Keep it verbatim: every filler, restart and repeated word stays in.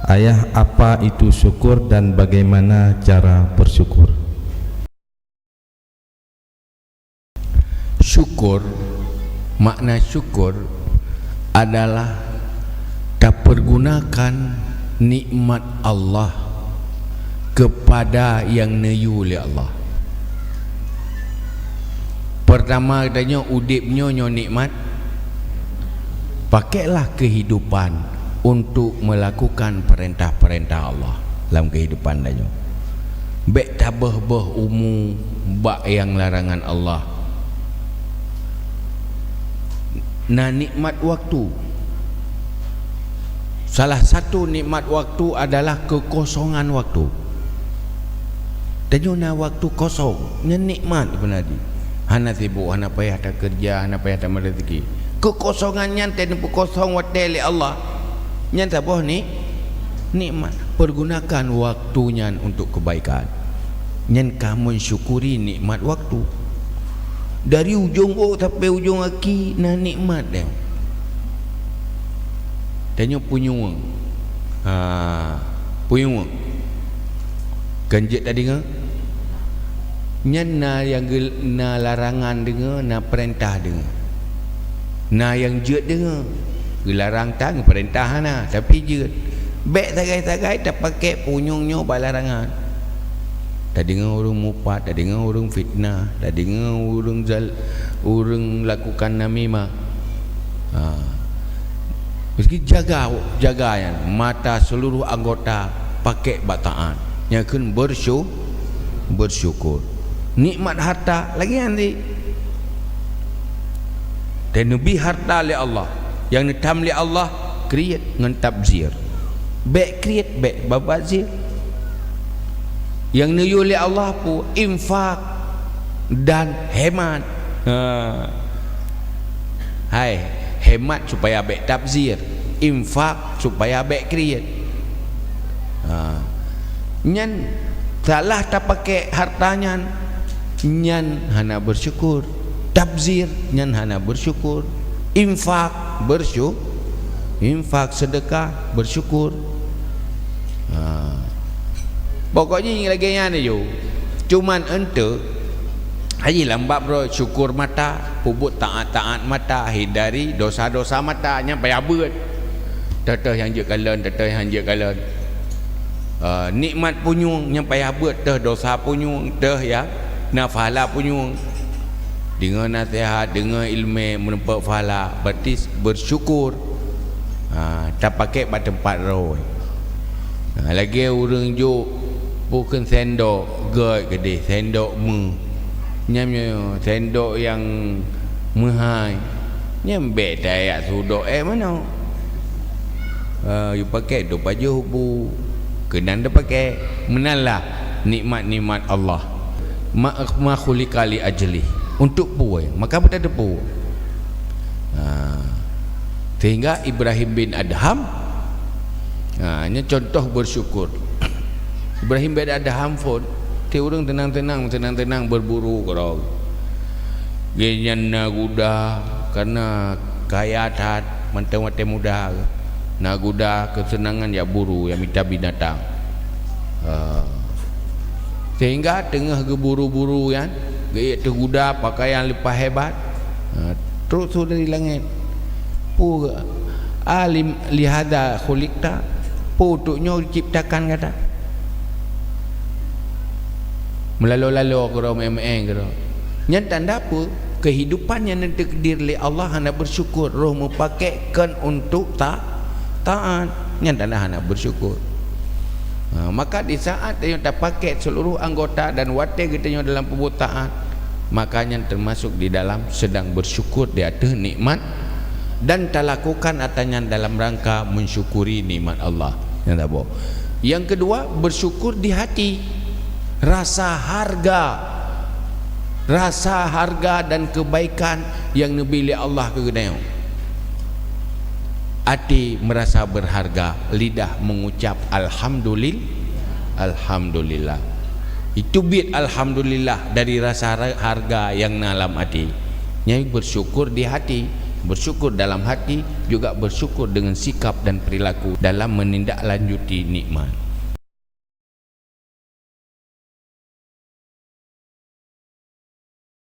Ayah, apa itu syukur dan bagaimana cara bersyukur? Syukur, makna syukur adalah tapeurgunakan nikmat Allah keupada nyang neuyue lé Allah. Peurtama, geutanyoe udeb nyoe, nyoe nikmat. Pakailah keuhidupan untuk meulakukan peurintah-peurintah Allah lam keuhidupan tanyoe. Bék taböh-böh umu bak nyang larangan Allah. Na nikmat waktu. Salah satu nikmat waktu adalah keukosongan waktu. Tanyoe na waktu kosong, nyan nikmat beuna jih. Hana sibuk, hana payah takeureuja, hana payah tameureuzeukii. Keukosongan nyan taneupukosong watée lé Allah. Nyan saboh ni, nikmat. Peurgunakan waktu nyan untuk keubaikan. Nyan ka meusyukuri nikmat waktu. Dari ujong ôk sampai ujong aki na nikmat deh. Tanyoe punyueng. Ha, punyueng. Kan jeuet tadeungoe? Nyan na nyang geu-, na larangan deungoe, na peurintah deungoe. Na nyang jeuet deungoe. Geularang tan, geupeurintah hana, tapi jeuet. Bék sagai-sagai tapakék punyueng nyoe bak larangan. Tadeungoe ureuëng mupat, tadeungoe ureuëng fitnah, tadeungoe ureuëng zal-, ureuëng lakukan namimah. Ha. Meuseuki jaga, jaga nyan, mata seuluruh anggota pakék bak taát. Nyan kheun bersyu-, bersyukur. Nikmat harta lagée nyan cit. Taneubri harta lé Allah. Nyang neutam lé Allah, kriet ngon tabzir. Bék kriet, bék babazir. Nyang neuyue lé Allah peue? Infak dan hemat. Ha. Hai, hemat supaya bék tabzir, infak supaya bék kriet. Ha. Nyan salah tapakék harta nyan, nyan hana bersyukur. Tabzir, nyan hana bersyukur. Infak, bersyu-, infak, sedekah, bersyukur. Ha. Pokok jih lagée nyan aja. Cuman eunteuk, haji lam bab droe syukur mata, peubuet taát-taát mata, hindari dosa-dosa mata, nyan payah beuet. Teuh-teuh nyang jeuet kalon, teuh-teuh nyang jeuet kalon. Eh, nikmat punyueng, nyan payah beuet, teuh dosa punyueng, teuh ya, na pahala punyueng. Deungoe naseuhat, deungoe iéleumé, meurumpok pahala, berarti bersyukur. Ha, tapakék bak teumpat droe. Ha, lagée ureuëng jok bukon sendok, gét keudeh, sendok meuh. Nyan nyoe sendok nyang meuhai. Nyan bék tajak sudok ék manok. Ha, yue pakék dum pajoh bu. Keunan tapakék. Meunan lah nikmat-nikmat Allah. Ma, ma khuliqa li ajlih. Untuk peue? Maka beuteupeue. Ha. Sehingga Ibrahim bin Adham, ha, nyan contoh bersyukur. Ibrahim bin Adham phon, ti ureuëng teunang-teunang, teunang-teunang berburu keudroe. Gobnyan na guda, karena kaya that, mantong watée muda. Na guda keuseunangan jak buru, jak mita binatang. Ha. Sehingga teungoh geuburu-buru nyan, geuék teuh guda, pakaian leupah hebat. Ha, trok su dari langét. Peue, a lim-, lihada khuliqta, peue untuk nyoe diciptakan gata? Meulalo-lalo keudroe, meu'én-meu'én keudroe. Nyan tanda peue? Keuhidupan nyang neutakdir lé Allah hana bersyukur, roh meupakék kon untuk ta-, taát. Nyan tanda hana bersyukur. Ha, maka di saat tanyoe tapakék seuluruh anggota dan watée geutanyoe dalam peubuet taát, maka nyan teumasok di dalam sedang bersyukur di ateueh nikmat dan talakukan atra nyan dalam rangka mensyukuri nikmat Allah. Nyan saboh. Yang kedua, bersyukur di hati. Rasa harga. Rasa harga dan kebaikan nyang neubi lé Allah keu geutanyoe. Até meurasa berharga, lidah mengucap alhamdulil-, alhamdulillah. Itu biet alhamdulillah dari rasa ra-, harga nyang na lam até. Nyan bersyukur di hati. Bersyukur dalam hati juga bersyukur dengan sikap dan perilaku dalam menindaklanjuti nikmat.